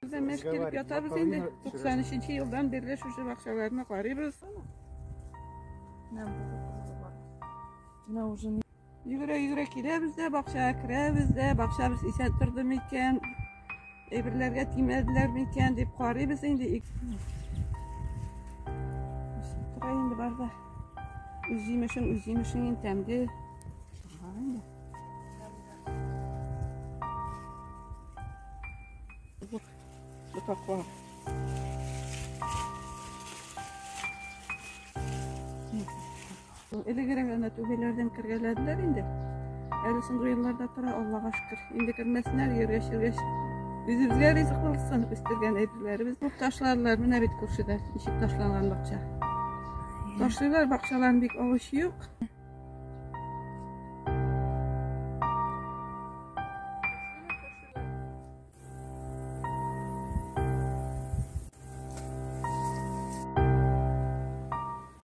Бездә мәш килеп ятабыз инде. 93 елдан бирле шушы бакчаларны карыйбыз. Менә уже Йөгерә-йөгерә киләбез дә, бакчага керәбез дә, бакчабыз исән торды микән, әйберләргә тимәделәр микән дип карыйбыз инде. Үсеп тора инде бар да. Үз җимешең, үз җимешең инде тәмле. Тора инде. Ботаклар. Элегрәк әнә түбәләрдән кергәләделәр инде. Әле соңгы елларда тора, Аллага шөкер. Инде кермәсеннәр, йөргәч йөргәч. Үзебезгә ризык булсын, үстергән әйберләребез. Күп ташладылар, менә бит күршедә ничек ташланган бакча. Ташлыйлар, бакчаларын бик алучы юк.